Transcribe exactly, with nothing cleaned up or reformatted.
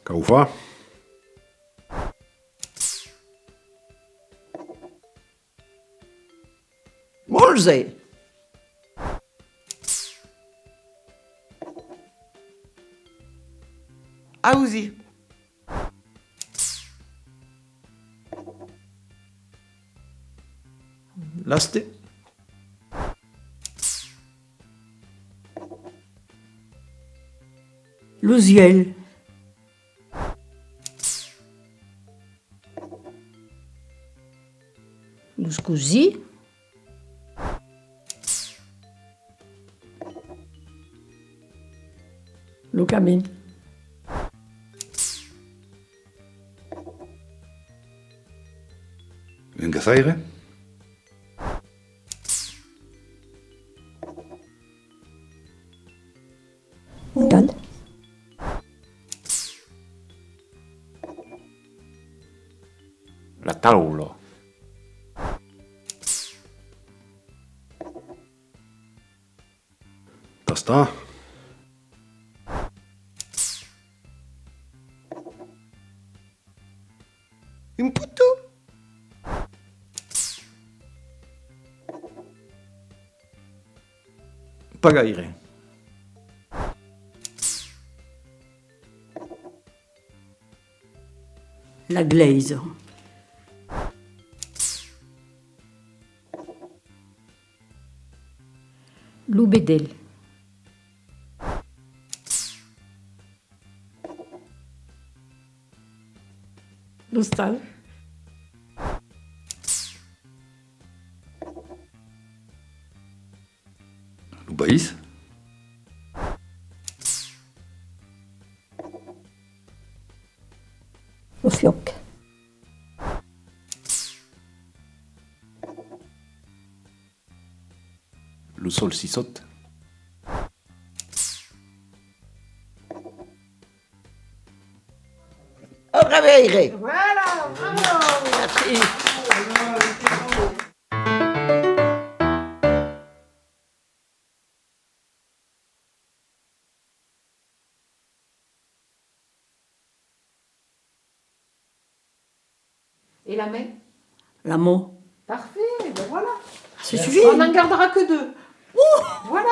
Cau far. Molze. Ausir. L'aste. Los uèlhs. Los cosins. Lo camin. Un caçaire. Montant. La taula. Tastar. Un poton. Pas gaire. La glèisa. Lo bedèl. L'ostal. Lo país. Lo fuòc. Lo solsissòt. Au reveire! Voilà, bravo! Merci. Et la main ? La man. Parfait, ben voilà. Ça suffit. On n'en gardera que deux. Ouh ! Voilà.